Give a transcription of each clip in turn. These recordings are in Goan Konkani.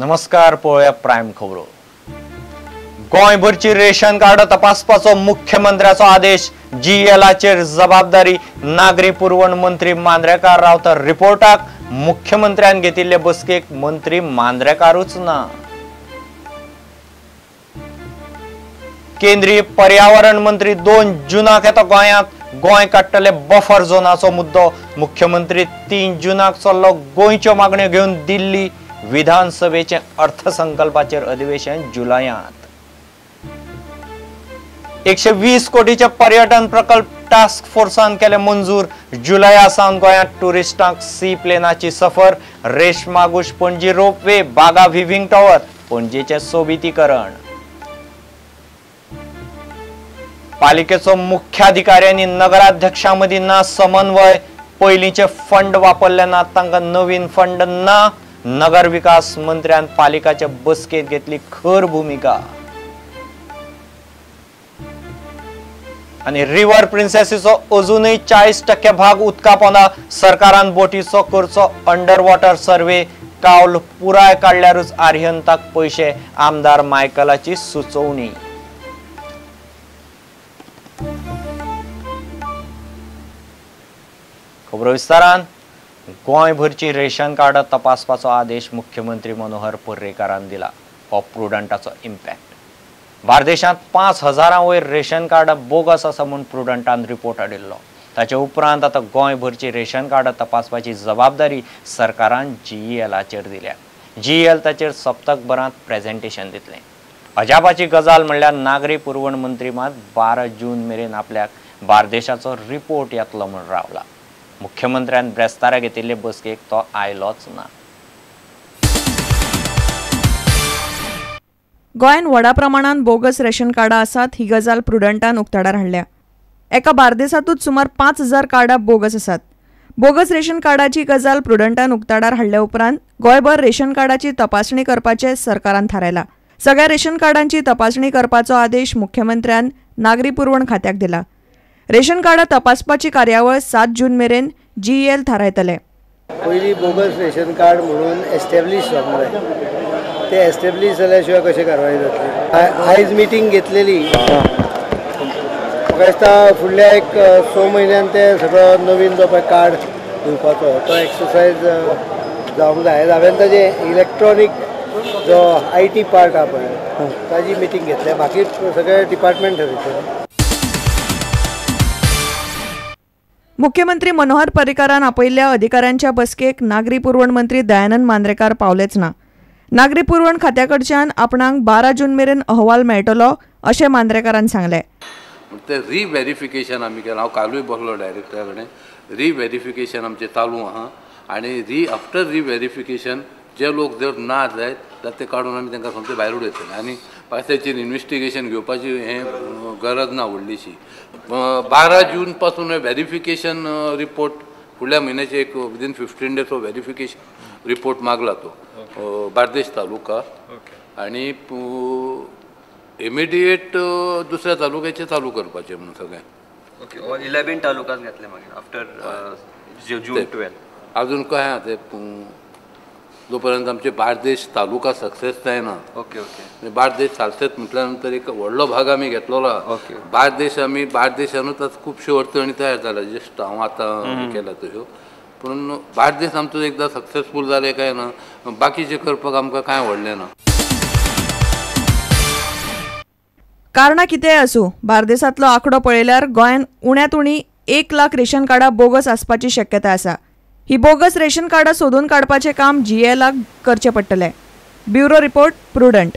नमस्कार, पळोवया प्रायम खबरो। गोंयभरची रेशन कार्ड तपासपाचो मुख्यमंत्र्याचो आदेश, जीएलाचेर जबाबदारी। नागरी पुरवण मंत्री मांद्रेकार रावता रिपोर्टाक मुख्यमंत्र्यान घेतिल्ले बसकेक मंत्री मांद्रेकारूच ना। केंद्रीय पर्यावरण मंत्री 2 जूनाक येता गोंयांत, गोंय काडटले बफर झोनाचो मुद्दो। मुख्यमंत्री 3 जूनाक चल्लो गोंयच्यो मागण्यो घेवन दिल्ली। विधानसभेचे अर्थसंकल्पाचेर अधिवेशन जुलयांत। 120 कोटीचे पर्यटन प्रकल्प टास्क फोर्सान केले मंजूर। जुलया सावन गोंयांत टुरिस्टांक सी प्लेनाची सफर। Reis Magos Panaji ropeway, Baga viewing tower, पणजेचें सोबितीकरण। पालिकेचो मुख्याधिकारी आनी नगराध्यक्षां मदीं ना समन्वय। पयलींचे फंड वापरले ना, तांकां नवीन फंड ना। नगर विकास मंत्र्यान पालिकाचे बसकेंत घेतली खर भूमिका। आनी रिवर प्रिन्सेसीचो अजूनय 40% भाग उदका पोंदा। सरकारान बोटीचो करचो अंडर वॉटर सर्वे। कावल पुराय काडल्यारूच आर्यंताक पयशे, आमदार मायकलाची सुचोवणी। खबरो विस्तारान। गोंयभरची रेशन कार्डां तपासपाचो आदेश मुख्यमंत्री मनोहर पर्रीकारान दिला। हो प्रुडंटाचो इम्पॅक्ट। बार्देशांत 5000 वयर रेशन कार्डां बोगस आसा म्हूण प्रुडंटान रिपोर्ट हाडिल्लो। ताचे उपरांत आतां गोंयभरची रेशन कार्डां तपासपाची जबाबदारी सरकारान जीईएलाचेर दिल्या। जीईएल ताचेर सप्तकभरांत प्रेजेंटेशन दितलें। अजापाची गजाल म्हणल्यार नागरी पुरवण मंत्री मात 12 जून मेरेन आपल्याक बार्देशाचो रिपोर्ट येतलो म्हूण रावला। मुख्यमंत्र्यान ब्रेस्तारा घेतिल्ले बसकेक तो आयलोच ना। गोंयांत व्हडा प्रमाणान बोगस रेशन कार्डां आसात ही गजाल प्रुडंटान उक्ताडार हाडल्या। एका बार्देसांतूच सुमार 5000 कार्डां बोगस आसात। बोगस रेशन कार्डाची गजाल प्रुडंटान उक्ताडार हाडल्या उपरांत गोंयभर रेशन कार्डाची तपासणी करपाचें सरकारान थारायलां। सगळ्या रेशन कार्डांची तपासणी करपाचो आदेश मुख्यमंत्र्यान नागरी पुरवण खात्याक दिला। रेशन कार्डां तपासपाची कार्यावळ 7 जून मेरेन जीईएल थारायतले। पयलीं बोगस रेशन कार्ड म्हणून एस्टेब्लीश जावंक जाय, ते एस्टेब्लीश जाल्या शिवाय कशें कारवाय जातली। आयज मिटींग घेतलेली, म्हाका दिसता फुडल्या एक 6 म्हयन्यान ते सगळो नवीन जो पळय कार्ड दिवपाचो तो एक्सरसायज जावंक जाय। हांवें ताजें इलेक्ट्रॉनीक जो I T part आहा पळय ताजी मिटींग घेतल्या, बाकी सगळे डिपार्टमेंट ठरयतले। मुख्यमंत्री मनोहर पर्रीकारान आपयिल्ल्या अधिकाऱ्यांच्या बसकेक नागरी पुरवण मंत्री दयानंद मांद्रेकार पावलेच ना। नागरी पुरवण खात्या कडच्यान आपणाक 12 जून मेरेन अहवाल मेळटलो अशें मांद्रेकारान सांगलें। ते रिव्हेरिफिकेशन आमी केलां, हांव कालूय बसलो डायरेक्टरा कडेन। रिव्हेरिफिकेशन आमचें चालू आहा आनी आफ्टर रिव्हेरिफिकेशन जे लोक जर ना जायत जाल्यार ते काडून आमी तांकां सोमते भायर उडयतले आनी ताचेर इन्वेस्टिगेशन घेवपाची हें गरज ना व्हडलीशी। 12 जून पासून व्हेरिफिकेशन रिपोर्ट फुडल्या म्हयन्याचे एक विदीन 15 डेज हो व्हेरिफिकेशन रिपोर्ट मागला तो बार्देश तालुका आनी इमिडिएट दुसऱ्या तालुक्याचे चालू करपाचें म्हणून सगळें। ओके, 11 तालुकाच घेतले मागीर आफ्टर जून 12। अजून काय आहा ते जोपर्यंत आमचे बार्देश तालुका सक्सेस जायना। ओके ओके, बार्देश सक्सेस म्हटल्या नंतर एक व्हडलो भाग आमी घेतलेलो आहा बार्देश। आमी बार्देशानूच आतां खुबश्यो अडचणी तयार जाल्या, जस्ट हांव आतां केला तश्यो, पूण बार्देश आमचो एकदां सक्सेसफूल जालें काय ना बाकीचें करपाक आमकां कांय व्हडलें ना। कारणां कितेंय आसूं, बार्देसांतलो आंकडो पळयल्यार गोंयांत उण्यांत उणी 1 लाख रेशन कार्डां बोगस आसपाची शक्यताय आसा। ही बोगस रेशन कार्डां सोदून काडपाचें काम जीएलाक करचें पडटलें। Bureau report, Prudent.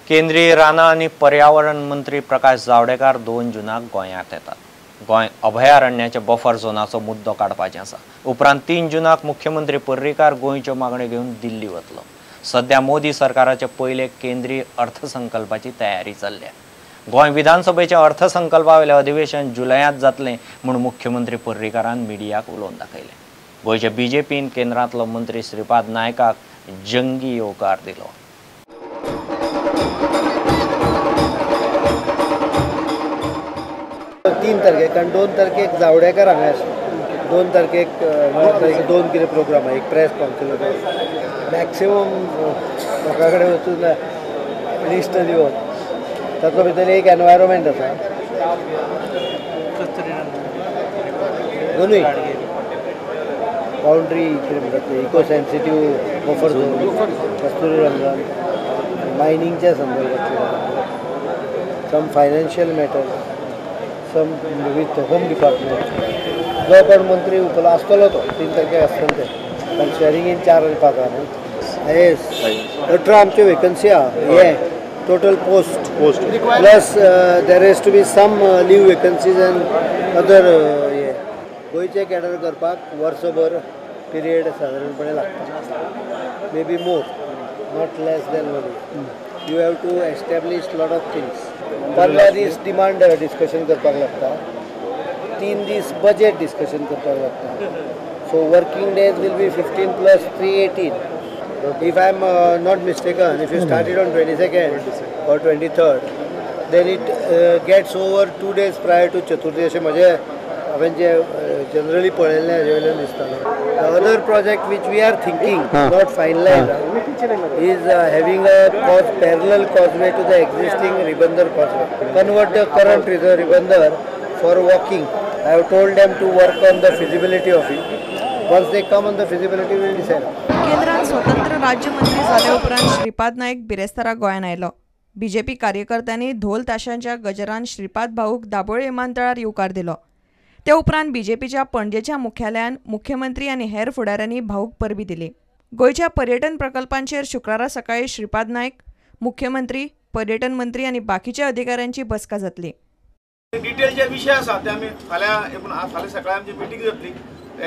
केंद्रीय रानां आनी पर्यावरण मंत्री प्रकाश जावडेकर 2 जूनाक गोंयांत येतात। गोंय अभयारण्याच्या बफर झोनाचो मुद्दो काडपाचें आसा। उपरांत 3 जूनाक मुख्यमंत्री पर्रीकार गोंयच्यो मागण्यो घेवन दिल्ली वतलो। सध्या मोदी सरकाराचे पयले केंद्रीय अर्थसंकल्पाची तयारी चल्ल्या। गोंय विधानसभेच्या अर्थसंकल्पावेलें अधिवेशन जुलयांत जातलें म्हूण मुख्यमंत्री पर्रीकारान मिडियाक उलोवन दाखयलें। गोंयच्या बीजेपीन केंद्रांतलो मंत्री श्रीपाद नायकाक जंगी येवकार दिलो। तीन तारखेक, कारण 2 तारखेक जावडेकर हांगा आसलो, 2 तारखेक 2 कितें प्रोग्राम आहा, एक प्रेस कॉन्फरन्स, मॅक्सिमम लोकां कडेन वचून लिस्ट दिवप, तातूंत भितर एक एनवायरमेंट आसा, दोनूय बाउंड्री कितें म्हणटात ते eco sensitive buffer zone, Kasturirangan, मायनिंगच्या संदर्भातले, some financial matter, some with home department. जो कोण मंत्री उपलो आसतलो तो 3 तारखेक आसतलो ते, कारण स्वेरिंग इन 4 आनी 5 आहा न्हू. येस, 18 आमच्यो वेकन्सी आहा, हे total post plus there has to be some leave vacancies and other. हे गोंयचे कॅडर करपाक वर्सभर पिरियड सादारणपणे लागता, maybe more, not less than 1 year. You have to establish lot of things. 15 दीस डिमांड डिस्कशन करपाक लागता, 3 दीस बजेट डिस्कशन करपाक लागता. So working days will be 15 + 3 18. If I am not mistaken, if you started on 22nd or 23rd, then it gets over 2 days prior to Chaturthi. अशें म्हजें हांवें जें जनरली पळयल्लें हाजे वयल्यान दिसतालें. The other project which we are thinking, not finalized, is having a parallel causeway to the existing Ribandar causeway. Convert the current Ribandar for walking. I have told them to work on the feasibility of it. Once they come on the feasibility, we will decide. केंद्रात स्वतंत्र राज्यमंत्री जाले उपरांत श्रीपाद नायक बिरेस्तारा गोंयांत आयलो. बीजेपी कार्यकर्त्यांनी ढोल ताशांच्या गजरान श्रीपाद भाऊक दाबोळे विमानतळार येवकार दिलो. ते उपरांत बीजेपीच्या पणजेच्या मुख्यालयान मुख्यमंत्री आनी हेर फुडाऱ्यांनी भाऊक परबी दिली. गोंयच्या पर्यटन प्रकल्पांचेर शुक्रारा सकाळी श्रीपाद नायक, मुख्यमंत्री, पर्यटन मंत्री आनी बाकीच्या अधिकाऱ्यांची बसका जातली. डिटेल जे विशय आसा ते आमी फाल्यां फाल्यां सकाळी आमची मिटींग जातली.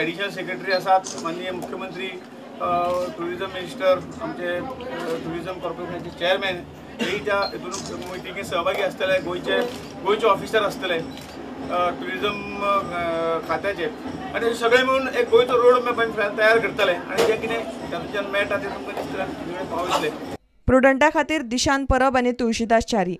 एडिशनल सेक्रेटरी आसात, माननीय मुख्यमंत्री, टुरिजम मिनिस्टर, आमचे टुरिजम कॉर्पोरेशनाचे चेअरमॅन हेय त्या हितून मिटिंगेत सहभागी आसतले. गोंयचे ऑफिसर आसतले टुरिजम खात्याचे, आनी सगळे मेळून एक गोंयचो रोड मॅप आमी तयार करतले आनी जें कितें तातूंतल्यान मेळटा तें तुमकां दिसतलें, पावयतले. प्रुडंटा खातीर दिशांत परब आनी तुळशीदास च्यारी.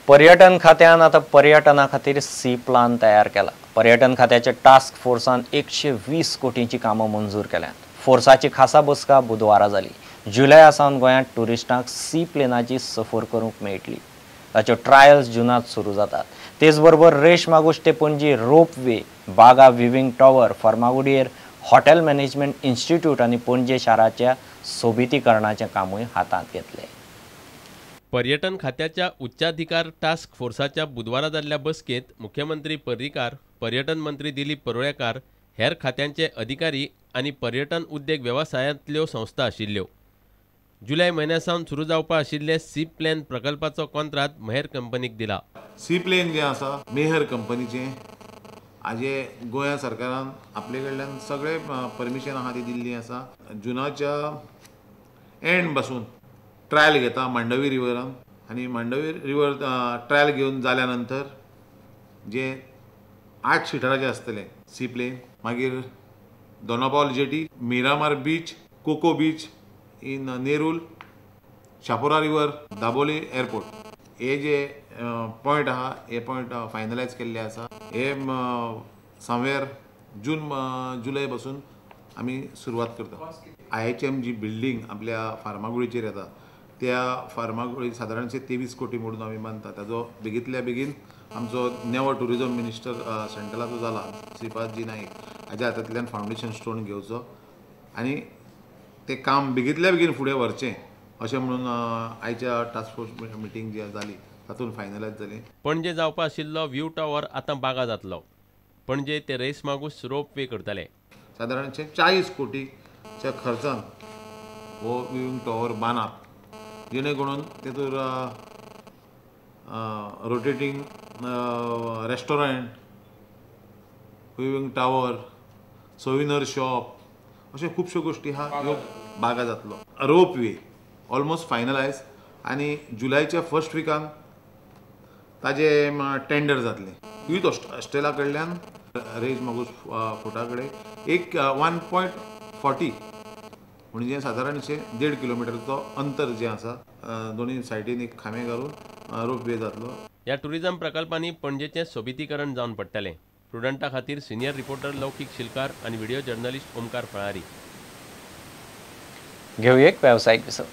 पर्यटन खात्यान आतां पर्यटना खातीर सी प्लान तयार केला. पर्यटन खात्याच्या टास्क फोर्सान 120 कोटींची कामां मंजूर केल्यांत. फोर्साची खासा बसका बुधवारा जाली. जुलया सावन गोंयांत ट्युरिस्टांक सी प्लेनाची सफर करूंक मेळटली. ताच्यो ट्रायल्स जुनांत सुरू जातात. तेच बरोबर रेश मागूश ते Panaji rope way, Baga viewing tower, फर्मागुडयेर hotel management institute आनी पणजे शाराच्या सोबितीकरणाचें कामूय हातांत घेतलें. पर्यटन खात्याच्या उच्चाधिकार टास्क फोर्साच्या बुधवारा जाल्ल्या बसकेंत मुख्यमंत्री पर्रीकार, पर्यटन मंत्री दिलीप परुळेकार, हेर खात्यांचे अधिकारी आनी पर्यटन उद्देग वेवसायांतल्यो संस्था आशिल्ल्यो. जुलय म्हयन्या सावन सुरू जावपा आशिल्ले सी प्लेन प्रकल्पाचो कॉन्त्रात मेहर कंपनीक दिला. सी प्लेन जें आसा मेहर कंपनीचें, हाजे गोंया सरकारान आपले कडल्यान सगळे परमिशन आहा ती दिल्ली आसा. जुनाच्या एंड पासून ट्रायल घेता मांडवी रिवरान, आनी मांडवी रिवर ट्रायल घेवन जाल्या नंतर जे 8 सिटराचे आसतले सी प्लेन, मागीर Dona Paula jetty, Miramar beach, Coco beach in Nerul, Chapora river, Dabolim airport, हे जे पॉयंट आहा हे पॉयंट फायनलायज केल्ले आसा. हे समवेर जून जुलय पासून आमी सुरवात करता. IHM जी बिल्डींग आपल्या फार्मागुडीचेर येता त्या फार्मागुडी सादारणशे 23 कोटी म्हणून आमी मानता. ताजो बेगींतल्या बेगीन आमचो नवो टुरिजम मिनिस्टर सेंट्रलाचो जाला श्रीपादजी नाईक हाज्या हातांतल्यान फावंडेशन स्टोन घेवचो आनी ते काम बेगींतल्या बेगीन फुडें व्हरचें अशें म्हणून आयच्या टास्क फोर्स मिटींग जी जाली तातूंत फायनलायज जाली. पणजे जावपा आशिल्लो व्यू टावर आतां बागा जातलो. पणजे ते रेस मागूस रोप वे करतले. सादारणशे 40 कोटीच्या खर्चान हो व्ह्यूइंग टॉवर बांदप, जेणे करून तेतूर rotating restaurant, viewing tower, souvenir shop अश्यो खुबश्यो गोश्टी आहा ह्यो बागा जातलो. रोप वे ऑलमोस्ट फायनलायज आनी जुलयच्या फर्स्ट विकान ताजे टेंडर जातलें. यूथ हॉस्टेला कडल्यान रेज मागूस फोर्टा कडेन एक 1.40 म्हणजे सादारणशे 1.5 किलोमिटरचो अंतर जें आसा दोनूय सायडीन एक खांबे घालून रोप वे जातलो. ह्या टुरिजम प्रकल्पांनी पणजेचें सोबितीकरण जावन पडटलें. प्रुडंटा खातीर सिनियर रिपोर्टर लौकीक शिलकार आनी व्हिडिओ जर्नलिस्ट ओमकार फळारी. घेवया एक वेवसायीक विसव.